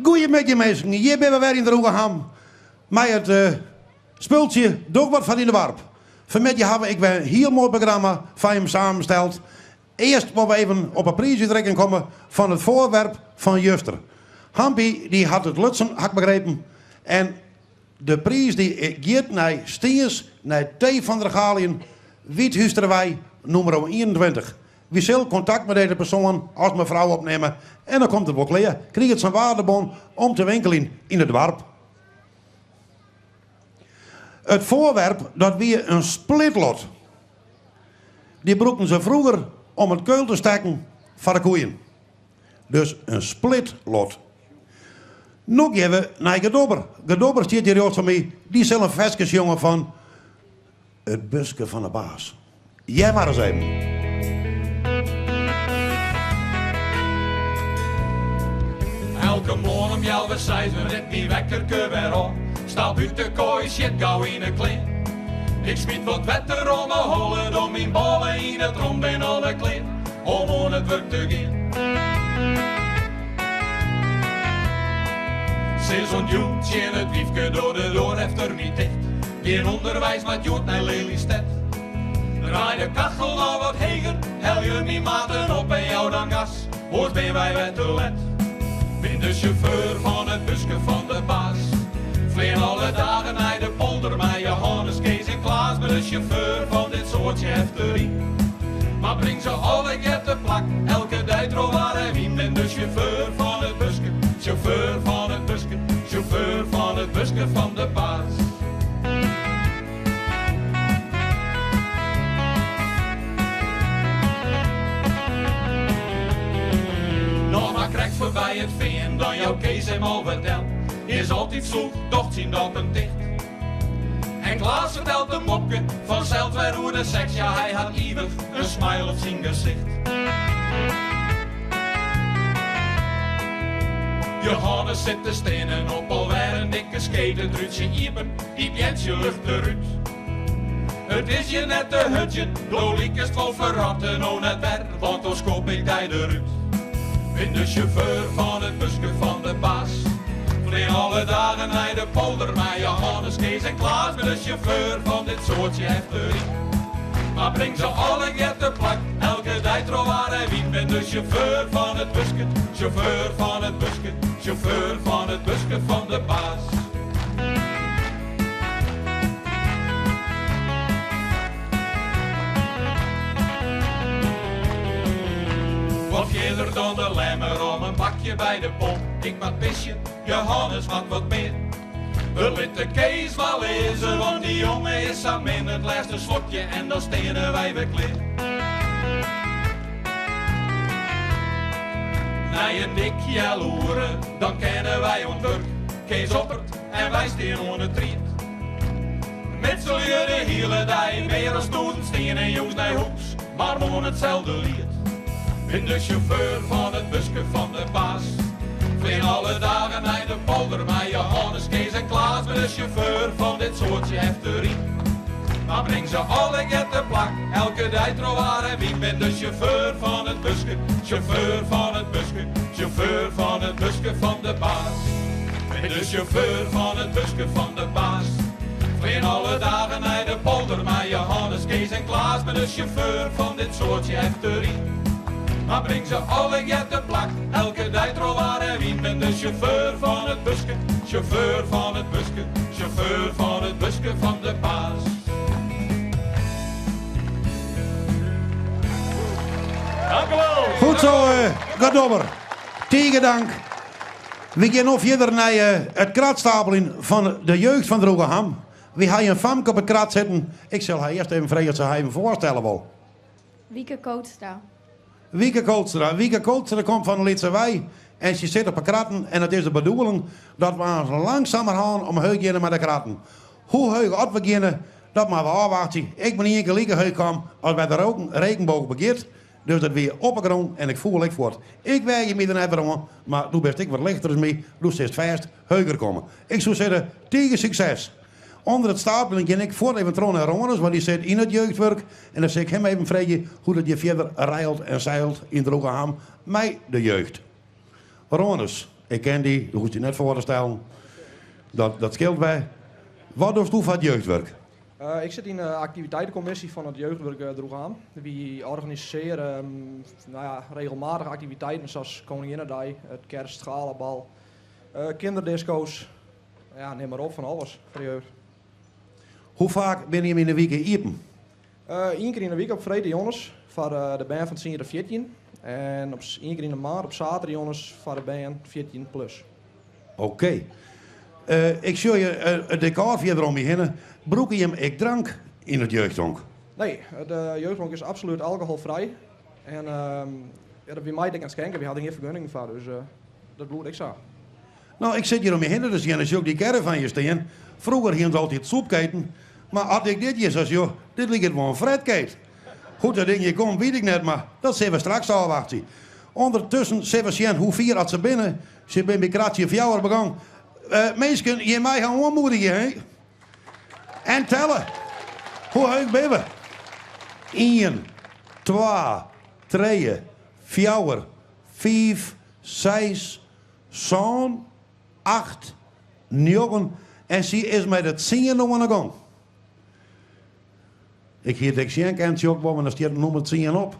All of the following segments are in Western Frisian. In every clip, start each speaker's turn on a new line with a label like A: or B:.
A: Goeiemiddei minsken, hjir binne we wer yn Droegeham mei it spultsje Doch wat foar dyn doarp. Fanmiddei hawwe ik wer in hiel moai programma foar jim samensteld. Earst wolle we even op 'e priisútrikking komme fan it foarwerp fan juster. Hampy dy hat it lutsen, ha ik begrepen. En de priis dy giet nei Stiens, nei T. van der Galiën, Wythústerwei nûmer 21. Wy sil kontakt mei dizze persoan as mefrou opnimme en dan komt it wol klear. Kriget sa'n waardebon om te winkeljen yn it doarp. It foarwerp dat wie in splitlot. Dy brûkten se froeger om it keul te stekken foar de koeien. Dus in splitlot. No gean we nei Gedobber. Gedobber stiet hjir rjochts fan my. Dy sil in ferske sjonge fan It buske fan de baas. Hear mar ris even.
B: Elke moarn om healwei seizen rint myn wekkerke wer ôf. Stap út de koai, sjit gau yn 'e klean. Ik smyt wat wetter om 'e holle, doch myn bôle yn it rom, bin alwer klear om oan it wurk te gean. Sis oant jûn tsjin it wyfke, doch de doar efter my ticht. Gean ûnderweis mar hjoed nei Lelystêd. Draai de kachel noch wat heger, helje myn maten op en jou dan gas, oars bin wy wer te let. Bin de sjauffeur fan it buske fan de baas. Flean alle dagen nei de polder mei Jehannes, Kees en Klaas. Bin de sjauffeur fan dit soartsje hefterij. Mar bring se allegear te plak, elke dei troch waar en wyn. Bin de sjauffeur fan it buske, sjauffeur fan it buske, sjauffeur fan it buske fan de baas. Noch mar krekt foarby it fean, dan jout Kees him alwer del. Is altyd slûch, docht syn doppen ticht. En Klaas fertelt in mopke, fansels wer oer de seks. Ja, hy hat ivich in smile op syn gesicht. Jehannes sit te steanen op alwer in dikke skeet. It rútsje iepen, dy beantsje lucht derút. It is hjir net te hurdzjen, do likest wol ferrotte. No net wer, want dan skop ik dy derút. Bin de sjauffeur fan it buske fan de baas. Flean alle dagen nei de polder mei Jehannes, Kees en Klaas. Bin de sjauffeur fan dit soartsje hefterij. Mar bring se allegear te plak, elke dei troch waar en wyn. Bin de sjauffeur fan it buske, sjauffeur fan it buske, sjauffeur fan it buske fan de baas. Wat fierder dan de Lemmer om in bakje by de pomp. Ik moat pisje, Jehannes moat wat mear. We litte Kees mar lizze, want dy jonge is sa min. It lêste slokje en dan steane wy wer klear. Nei in dik healoere, dan kinne wy oan it wurk. Kees oppert en wy stean oan 'e tried. Mitselje de hiele dei, mear as tûzen stien en jûns nei hûs, mar moarn itselde liet. Bin de sjauffeur fan it buske fan de baas. Flean alle dagen nei de polder mei Jehannes, Kees en Klaas. Bin de sjauffeur fan dit soartsje hefterij. Mar bring se allegear te plak, elke dei troch waar en wyn. Bin de sjauffeur fan it buske, sjauffeur fan it buske, sjauffeur fan it buske fan de baas. Bin de sjauffeur fan it buske fan de baas. Flean alle dagen nei de polder mei Jehannes, Kees en Klaas. Bin de sjauffeur fan dit soartsje hefterij. Mar bring se allegear te plak, elke dei troch waar en wyn. Bin de sjauffeur fan it buske, sjauffeur fan it buske, sjauffeur fan it buske fan de baas.
A: Dank u wel. Goed zo, Gadobber. Tige dank. Wy gean no fierder nei it kratstapeljen fan de jeugd fan Droegeham. Wy ha in famke op it krat sitten. Ik sil har earst even freegje oft se har even foarstelle wol.
C: Wieke Kootstra.
A: Wieke Kootstra. Wieke Kootstra komt fan de Lytse Wei en sy sit op 'e kratten en it is de bedoeling dat we aanst langsumerhân omheech geane mei de kratten. Hoe heech oft we geane, dat moatte we ôfwachtsje. Ik bin ien kear like heech kaam as wêr't de regenboog begjint. Dus dat wie op 'e grûn en ik foel ek fuort. Ik weagje my der net wer oan, mar do bist ek wat lichter as my, do silst fêst heger komme. Ik soe sizze, tige sukses! Under it stapeljen gean ik fuort even troch nei Ronus, want dy sit yn it jeugdwurk. En dan sil ik him even freegje hoe't it hjir fierder reilt en zeilt yn Droegeham mei de jeugd. Ronus. Ik ken dy, do hoechst dy net foar te stellen. Dat, dat skeelt wer. Wat dochst foar it jeugdwurk?
D: Ik sit yn de aktiviteitenkommisje fan it jeugdwurk Droegeham. Wy organisearje nou ja, regelmatich aktiviteiten sa as Koninginnedei, it kerstgalabal, kinderdisco's, ja, nim mar op, fan alles foar de jeugd.
A: Hoe faak binne jim yn de wike iepen?
D: Ien kear yn de wike op freedtejûns foar de bern fan 10 tot 14. En op ien kear yn de maand op saterdeijûns foar de bern 14 plus.
A: Oké. Ik sjoch hjir it dekor fierder om my hinne. Brûke jim ek drank yn it jeugdhonk?
D: Nee, it jeugdhonk is absolút alkoholfrij. En ja, wy meie it ek net skenke, wy hawwe der gjin fergunning foar, dus dat bliuwt ek sa.
A: No, ik sit hjir om my hinne te sjen en sjoch ik dy caravan hjir stean. Froeger hienen se altyd sûpketen, mar as ik dit hjir sa sjoch, dit liket wol in fretkeet. Hoe't dat ding hjir komt, wit ik net, mar dat sille we straks ôfwachtsje. Undertusken sille we sjen hoe fier at se binne. Se binne by kratsje fjouwer begûn. Minsken, jim meie har oanmoedigje, hè? En telle. Hoe heech binne we? Ien, twa, trije, fjouwer, fiif, seis, sân, acht, njoggen en sy is mei de tsien oan 'e gong. Ik hie it ek sjen kind, sjoch wol, want der stiet nûmer tsien op.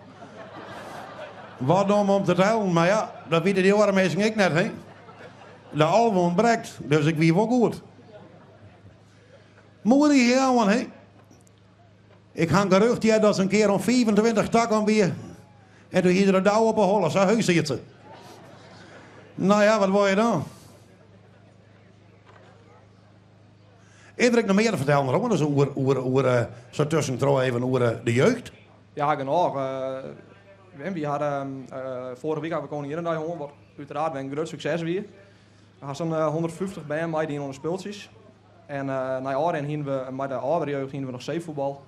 A: Wat dom om te tellen, mar ja, dat witte dy oare minsken ek net, hè? De 11 ûntbrekt, dus ik wie wol goed. Moedigje oan, hè? Ik ha in gerucht heard dat se in kear oan 25 takommen wie en doe hie er in dou op 'e holle, sa heech siet se. No ja, wat wol je dan? Is der ek noch mear te fertellen, Roan, dus oer, oer, oer, eh, sa tuskentroch even oer eh, de jeugd?
D: Ja, genôch. Uh, wy hadden, uh, foarige wike hawwe we Koninginnedei hân, wat úteraard wer in grut sukses wie. We ha sa'n 150 bern meidien oan de spultsjes. En nei ôfrin hienen we mei de âldere jeugd hienen we noch seefuotbal,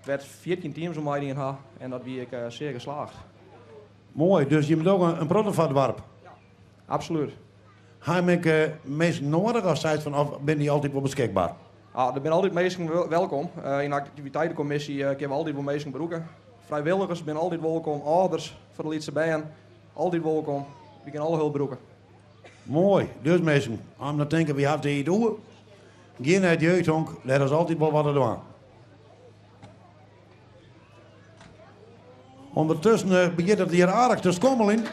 D: wêr't 14 teams oan meidien ha en dat wie ek sear geslaagd.
A: Moai, dus jim dogge in protte foar it doarp?
D: Ja, absolút.
A: Ha jim ek minsken noadich of seist fan of binne dy altyd wol beskikber?
D: Ja, der binne altyd minsken welkom. Yn de aktiviteitenkommisje kinne we altyd wol minsken brûke. Frijwilligers binne altyd wolkom, âlders foar de lytse bern altyd wolkom. Wy kinne alle hulp brûke.
A: Moai, dus minsken, om dan tinke wy hawwe tiid oer, gean nei it jeugdhonk, dêr is altyd wol wat te dwaan. Undertusken eh, begjint it hjir aardich te skommeljen.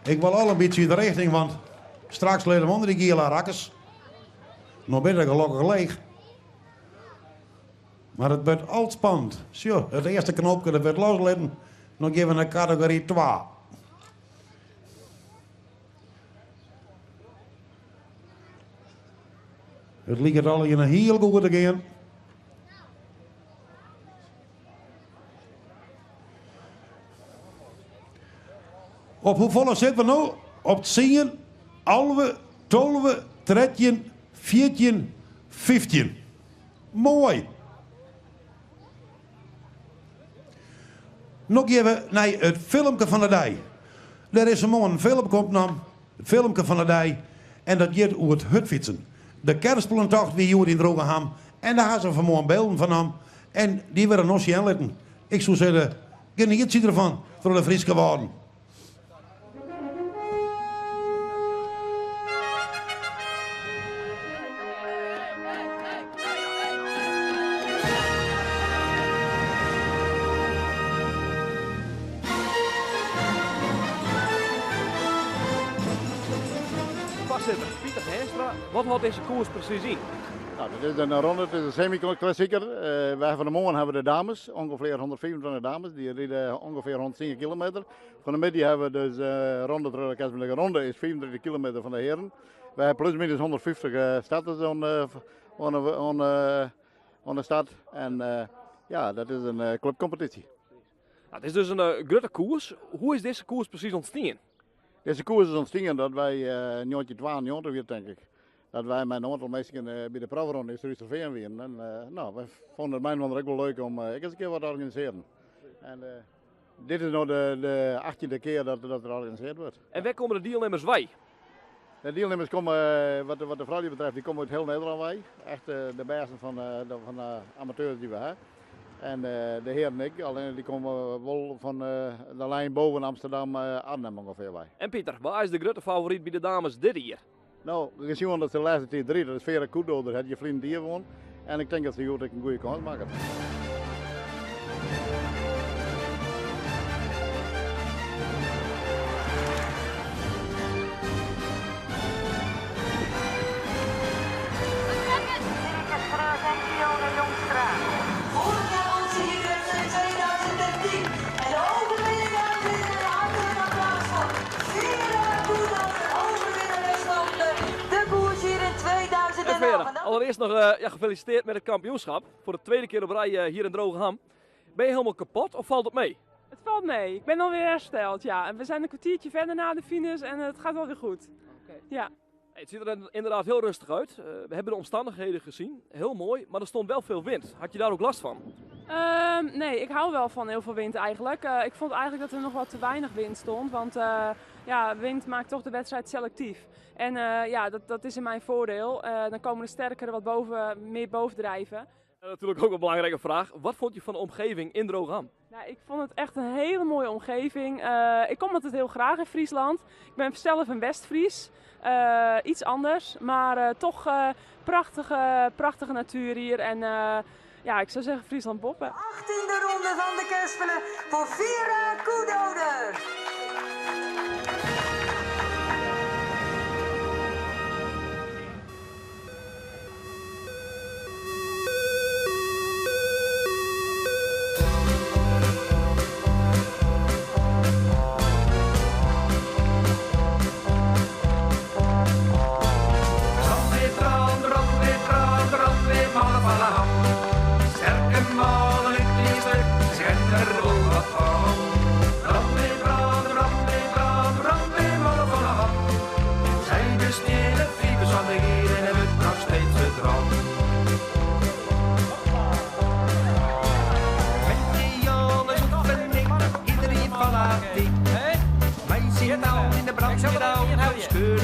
A: Ik wol al in bytsje de richting, want straks lizze we ûnder dy giele rakkers. No binne se gelokkich leech. Mar it wurdt al spannend. Sjoch, it earste knopke dat wurdt loslitten. No gean we nei kategory 2. It liket allegear hiel goed te gean. Op hoefolle sitte we no? Op 10, 11, 12, 13, 14, 15. Moai. No gean we nei it filmke fan de dei. Der is fan 'e moarn in filmke opnommen, it filmke fan de dei, en dat giet oer it hurdfytsen. De kerspelentocht wie hjoed yn Droegeham en dêr ha se fan 'e moarn bylden fan nommen en dy wurde no sjen litten. Ik soe sizze, genietsje derfan troch de Fryske Wâlden.
E: Foarsitter Pieter Henstra, wat hâldt dizze koers presys yn?
F: Nou, dat is in ronde, it is in semi-klassieker. Uh, wy hawwe fan 'e moarn hawwe we de dames, ûngefear 125 dames, dy ride ûngefear 110 kilometer. Fan 'e middei hawwe we dus uh, ronde troch de Kerstmislijke Ronde is 35 kilometer fan de heren. Wy hawwe plus minus 150 uh, starters oan, oan, oan, oan de start. En ja, dat is in clubcompetitie.
E: Nou, it is dus in grutte koers. Hoe is dizze koers presys ûntstien?
F: Dizze koers is ûntstien dat wy yn 1992 wie tink ik, dat wy mei in oantal minsken by de Profronde yn Surhústerfean wienen. En no, wy fûnen it mei-inoar ek wol leuk om ek ris in kear wat te organisearjen. En dit is no de achttjinde kear dat dat der organisearre wurdt.
E: En wêr komme de dielnimmers wei?
F: De dielnimmers komme, wat de froulju betreft, dy komme út hiel Nederlân wei. Echt de bêsten fan de amateurs dy't we ha. En de heren ek, allinne dy komme wol fan de lijn boven Amsterdam, Arnhem ûngefear wei.
E: En Pieter, wa is de grutte favoryt by de dames dit jier?
F: No, gesjoen dat se de lêste tiid rydt, dat is Vera Koedooder, hat hjir ferline jier wûn. En ik tink dat se hjoed ek in goede kâns makket.
G: Vorig jaar won ze hier in 2013. En de overwinning, dames en heren, hartelijk applaus voor Vera Koedooder, overwinnares van de koers hier in 2011.
E: En Vera, allereerst nog ja, gefeliciteerd met het kampioenschap. Voor de tweede keer op rij hier in Drogeham. Ben je helemaal kapot of valt het mee?
H: Het valt mee. Ik ben alweer hersteld, ja. En we zijn een kwartiertje verder na de finish en het gaat alweer goed.
E: Okay.
H: Ja.
E: Het ziet er inderdaad heel rustig uit. We hebben de omstandigheden gezien. Heel mooi, maar er stond wel veel wind. Had je daar ook last van?
H: Nee, ik hou wel van heel veel wind eigenlijk. Ik vond eigenlijk dat er nog wat te weinig wind stond. Want ja, wind maakt toch de wedstrijd selectief. En ja, dat is in mijn voordeel. Dan komen de sterkere wat meer bovendrijven.
E: En natuurlijk ook een belangrijke vraag. Wat vond je van de omgeving in Drogeham?
H: Nou, ik vond het echt een hele mooie omgeving. Ik kom altijd heel graag in Friesland. Ik ben zelf een West-Fries. Iets anders, maar toch prachtige, prachtige natuur hier. En ja, ik zou zeggen Friesland boppen.
G: 18e ronde van de kerspelen voor Vera Koedooder.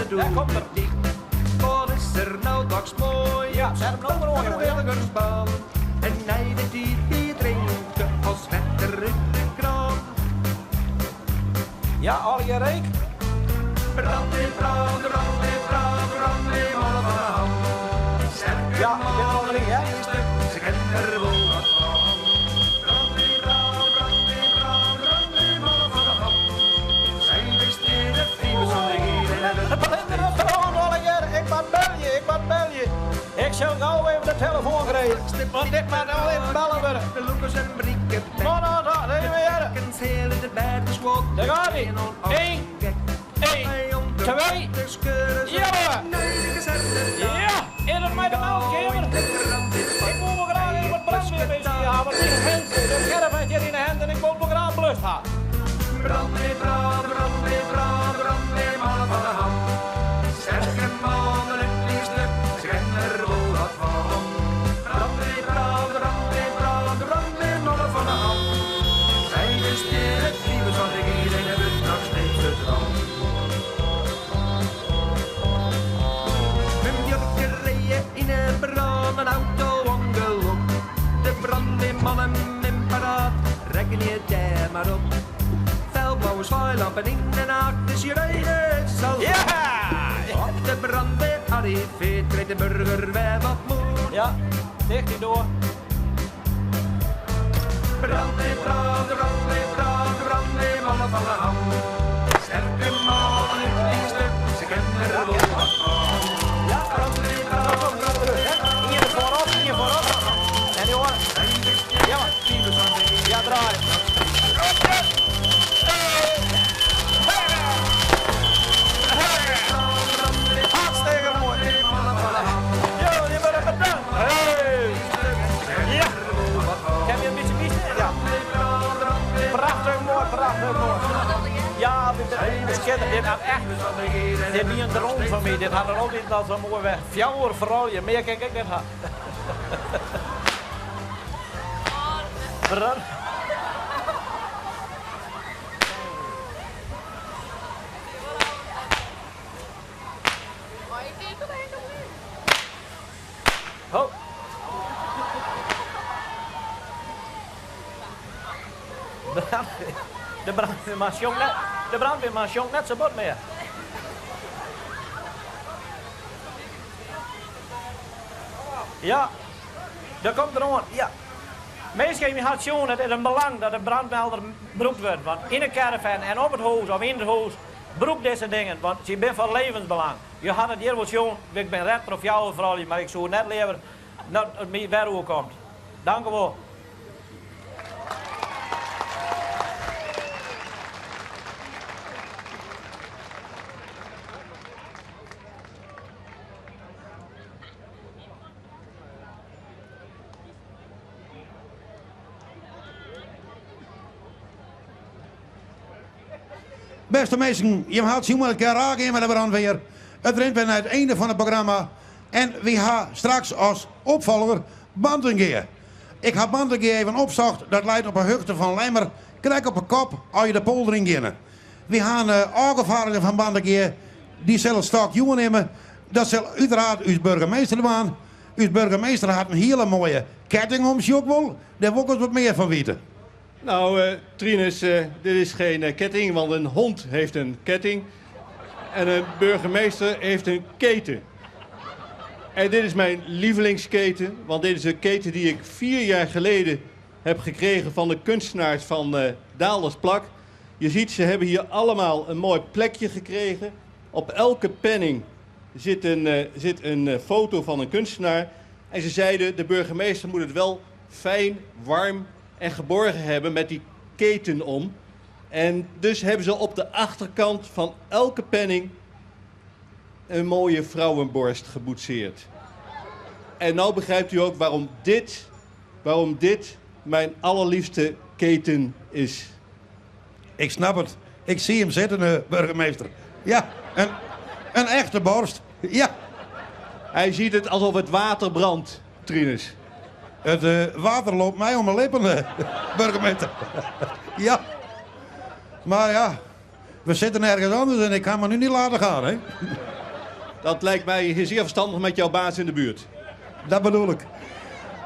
B: Daar komt er. Wat is er nou toch mooi? Ja, zet hem nou maar de. En hij de die bier drinken als wetter uit de kraan.
I: Ja, al je reek.
B: Brandweer, brand, brandweer, brand, brandweer, mannen van de hand. Sterke
I: ja, ik ben er al in, hè?
B: Ze kennen er wel wat van. Brandweer, brand, brandweer, brand, brandweer, mannen van de hand. Zij wist in het
I: Ik moet bellen, ik moet bellen. Ik zal gauw even de telefoon krijgen. Want dit moet nou even bellen worden.
B: De Lucas en Brieke.
I: No, no, no, nee, weer. Daar gaat hij. 1, 1, 2, ja! Ja, in het mij de meldkamer. Ik moet me graag even wat brandweer bij zien hebben. Want die hand, de caravan hier in de hand en ik moet me graag blust hebben.
B: Brandweer, brand, brandweer, brand, brandweer, mannen van de hand. Sterke mannen het liefste, ze kennen er wel wat van. Brandweer, brand, brandweer, brand, brandweer, mannen van de hand. Zij wist in het lieve van de gier en het nog steeds de droom. Mijn jurken reden in een brand, een auto-ongeluk. De brandweermannen in paraat, rekken je daar maar op. Felblauwe zwaailampen in de nacht, de sirenes zal.
I: Ja!
B: Op de brandweer arriveert, krijgt de burger weer wat moed.
I: Ja, dicht die door.
B: Brandweer, brand, brandweer, brand, brandweer, mannen van de hand. Sterke mannen in het liefste, ze kennen er wel wat van.
I: Ja,
B: brandweer, brand, brandweer.
I: Hier voorop, hier voorop. En die hoor. Ja, ja, draai. Hartstikke mooi. Jo, je bent bedankt. Hey. Ja. Heb je een beetje miezen? Ja. Prachtig mooi, prachtig mooi. Ja, dit is schitterend. Dit had echt, dit is niet een droom van mij. Dit had er altijd al zo mooi weg. Fjouwer vooral, je meer kijk ik net had. Brand. Ho. De brandweerman sjongt net, de brandweerman sjongt net sa bot mear. Ja, der komt er oan. Ja. Minsken, je hat sjoen, it is in belang dat de brandmelder brûkt wurdt. Want yn de caravan en op it hûs of yn it hûs, brûk dizze dingen, want sy binne fan levensbelang. Je hat it hjir wol sjoen, ik bin ret troch fjouwer froulju, mar ik soe net leaver dat it my wer oerkomt. Dank u wol.
A: Bêste minsken, jim hat sjoen it kin raar gean mei de brandweer. It rint wer nei it einde fan it programma en wy ha straks as opfolger Bantegea. Ik ha Bantegea even opsocht, dat leit op 'e hichte fan Lemmer, krekt op 'e kop as je de polder yn geane. Wy ha in ôfgefaardige fan Bantegea, dy sil it stokje oernimme. Dat sil úteraard ús burgemeester dwaan. Us burgemeester hat in hiele moaie ketting om, sjoch ik wol. Dêr wol ik ris wat mear fan witte.
J: Nou, uh, Trinus, uh, dit is geen uh, ketting, want een hond heeft een ketting. En een burgemeester heeft een keten. En dit is mijn lievelingsketen, want dit is een keten die ik vier jaar geleden heb gekregen van de kunstenaars van uh, Daaldersplak. Je ziet, ze hebben hier allemaal een mooi plekje gekregen. Op elke penning zit een, uh, zit een uh, foto van een kunstenaar. En ze zeiden, de burgemeester moet het wel fijn, warm en geborgen hebben met die keten om. En dus hebben ze op de achterkant van elke penning een mooie vrouwenborst geboetseerd. En nou begrijpt u ook waarom dit, waarom dit mijn allerliefste keten is.
A: Ik snap het. Ik zie hem zitten, eh, burgemeester. Ja, een, een echte borst. Ja.
J: Hij ziet het alsof het water brandt, Trinus.
A: Het uh, water loopt mij om mijn lippen, eh, burgemeester. ja. Maar ja, we zitten ergens anders en ik kan me nu niet laten gaan, hè?
J: Dat lijkt mij zeer verstandig met jouw baas in de buurt.
A: Dat bedoel ik.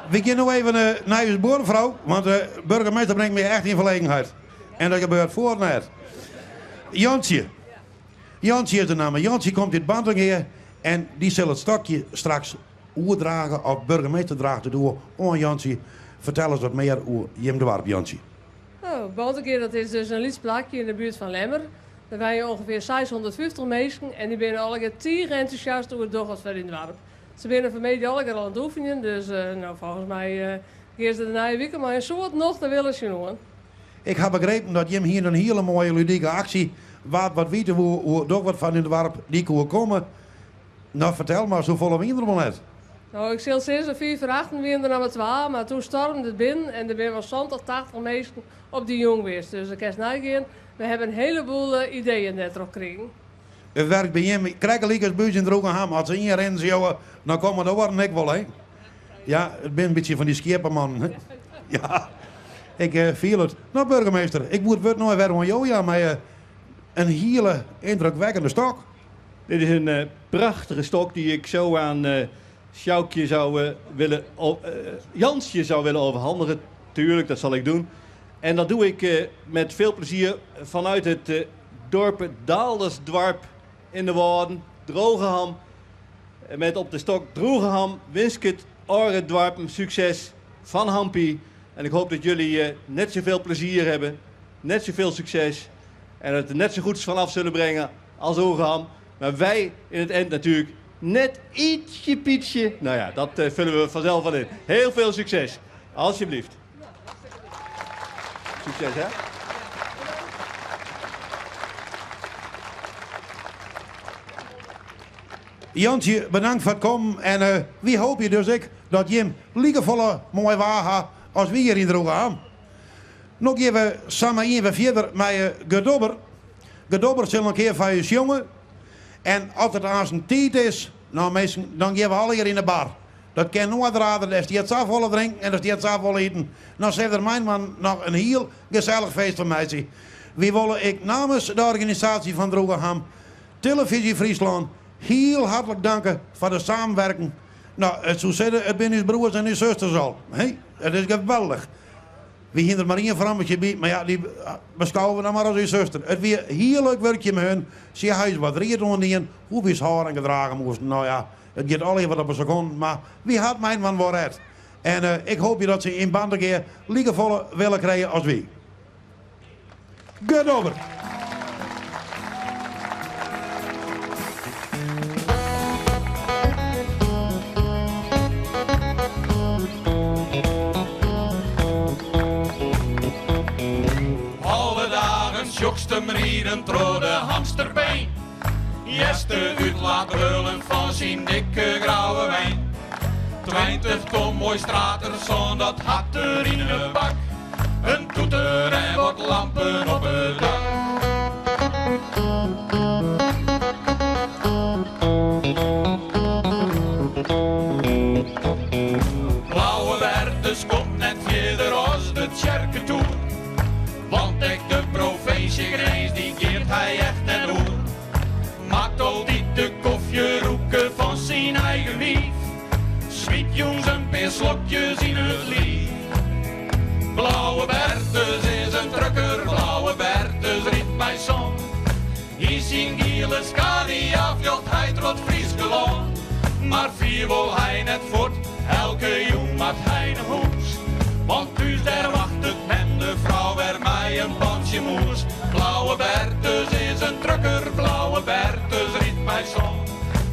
A: We gaan nu even uh, naar uw buurvrouw, want de burgemeester brengt me echt in verlegenheid. En dat gebeurt voor net. Jantje. Jantje is de naam. Jantje komt uit Bantegea en die zal het stokje straks oerdragen, of burgemeester draagt het door. Oh Jantje, vertel eens wat meer over jim dorp, Jantje.
K: Oh, Bantegea, dat is dus een lyts plakje in de buurt van Lemmer. Daar wenje ongeveer 650 minsken en dy binne allegear tige entûsjast oer Doch wat foar dyn doarp. Se binne fan 'e middei allegear al oan it oefenjen, dus uh, nou, folgens my uh, gean se de nije wike mei in soad nocht en wille tsjinoan.
A: Ik ha begrepen dat jim hier in hiele moaie ludike aksje, wa't wat witte woe oer Doch wat foar dyn doarp, dy koe komme. Nou, fertel mar, safolle wiene der wol net?
K: Nou, ik sil sizze, fiif foar achten wiene der noch mar twa, mar doe stoarmde it binnen en der binne wol 70, 80 minsken op dy jûn west. Dus dêr kinst neigean. We hawwe in heleboel ideeën dêrtroch krigen.
A: It wurket by jim krekt gelyk as by ús yn Droegeham. As se ien rinnen sjogge, dan komme de oaren ek wol, hè? Ja, it binne in bytsje fan dy skieppemannen, hè? Ja, ik uh, fiel it. Nou, burgemeester, ik moat it wurd no wer oan jo jaan mei uh, in hiele yndrukwekkende stok.
J: Dit is een uh, prachtige stok die ik zo aan uh, Sjoukje zou uh, willen, Jansje zou willen overhandigen. Tuurlijk, dat zal ik doen. En dat doe ik met veel plezier vanuit het dorp Daaldersdwarp in de Wâlden, Drogeham. Met op de stok Droegeham, winsket oare doarpen sukses fan Hampie. En ik hoop dat jullie net zoveel plezier hebben, net zoveel succes. En het er net zo goed vanaf zullen brengen als Oegeham. Maar wij in het eind natuurlijk net ietsje pietje. Nou ja, dat uh, vullen we vanzelf wel in. Heel veel succes. Alsjeblieft. Succes, hè?
A: Jantje, bedankt foar it kommen. En uh, wy hoopje dus ek dat jim likefolle moai waar ha as wy hjir yn Droegeham. No gean we samen ien fierder mei Gedobber. Gedobber sil in kear foar ús sjonge. En as it aanst tiid is, nou minsken, dan gean we allegear yn de bar. Dat kin noait raar, der stiet safolle drinken en der stiet safolle iten. Dan sil der myn man noch in hiel gesellich feest fan meitsje. Wy wolle ek namens de organisaasje fan Droegeham, Televyzje Fryslân, hiel hertlik danke foar de samenwerking. Nou, it soe sizze, it binne ús broers en ús susters al. Hey, it is geweldich. Wy hiene der mar ien frammetje by, mar ja, dy beskôgen we dan mar as ús suster. It wie hiel leuk wurkjen mei hun. Sy ha ús wat ried oandien hoe wy ús hâlde en gedrage moasten. No ja, it giet allegear wat op 'e sekonden, mar wy ha it mei-inoar wol red. En ik hoopje dat sy yn Bantegea likefolle wille krije as wy. Gert Ober.
B: Alle dagen sjochst him riden troch de Hamsterpein. Hearst de útlaatbrullen fan syn dikke grauwe wein. 20 ton moai stratersân, dat hat er yn 'e bak. In toeter en wat lampen op it dak. Blauwe Bertus komt net fierder as de tsjerketoer. Want ek de provinsjegrins dy giet hy echt net oer. Moat altyd de kofje rûke fan syn eigen wiif. Smyt jûns in pear slokjes yn it liif. Blauwe Bertus is in trucker, Blauwe Bertus rydt mei sân. Yn syn giele Scania fljocht hy troch it Fryske lân. Mar fier wol hy net fuort, elke jûn moat hy nei hûs. Want thús dêr wachtet mem de frou wer mei in pantsje moes. Blauwe Bertus is in trucker, Blauwe Bertus rydt mei sân.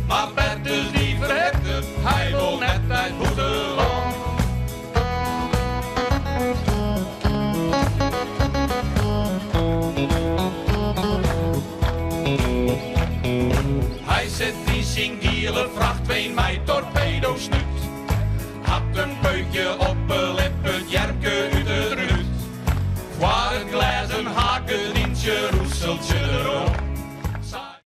B: Mar Bertus dy ferhipt it, hy wol net nei it bûtenlân. Hy sit yn syn giele frachtwein mei torpedosnút. Hat him